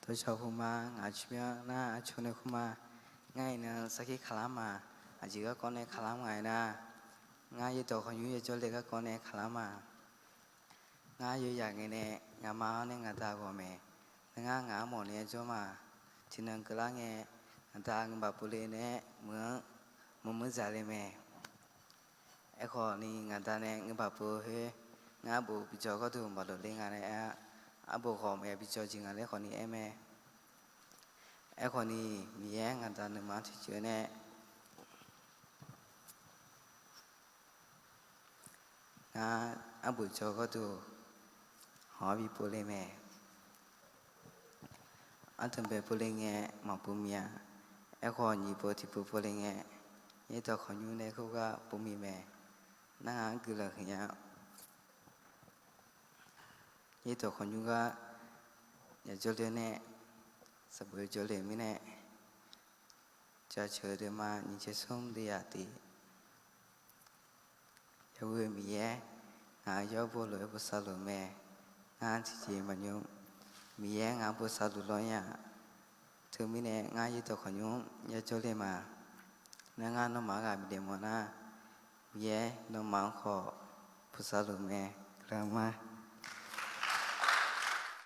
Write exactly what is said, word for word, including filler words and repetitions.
Dawqshawq puq ma, ngaq-euq tsawrmyanr nar aqcawq nae kur ma. Ngar iqnan sarkir kaqlar ma. Aqjeq garkawv nae kaqlar nga-aer nar, ngar yaerdawq khawqnymr yajawr le garkawv nae kaqlar ma. Ngar yawzaq ngae nae ngaqma-anr nae ngaqda ghawq mae. Nar ngar ngaq-anr mawf ni-aer jawr ma. Tiqnan keuvlar ngae, ngaqda ngeur baf pov le nae-aer meuq-anr meuq meuq dzaq le mae. Aerkhawf ni ngaqda nae ngeur baf pov khoer, ngar arbof bi jawr gharduq maqlof le nga nae aer-a. Arbof khawf maqya bi jawr jeq nga laer khawf ni aer mae. Aerkhawf ni Miqyaer ngaqda nuima-anr tiqjeq-eu nae ngar arbof jawr gharduq hawq-awr bi pov le mae. Ardanqbae pov le ngae maqpov mia. Aerkhawf nyiq pov tiqpov pov le ngae, yaerdawq khawqnymr nae khoergar pov mi mae. Nar ngaq-anr guiqlanq huiq nya. Yaerdawq khawqnymr gar yajawr le nae, sanqbof jawr le mirnae, jaceuq-eu deuq ma nyiq caer smr deuq yaf tif. Yawghoe Miqyaer, ngaq-euq yawr bof lof-aer bosav luf mae. Ngar tiqjeq maqnymr. Miqyaer ngaq-anr bosav luf lawr nya. Teumirnae ngar yaerdawq khawqnymr yajawr le ma. Nar ngar nawmaf-anr ghaq bifnaeq mawf nar, Miqyaer nawmaf-anr khawf bosav luf mae. Guiqlanq ma.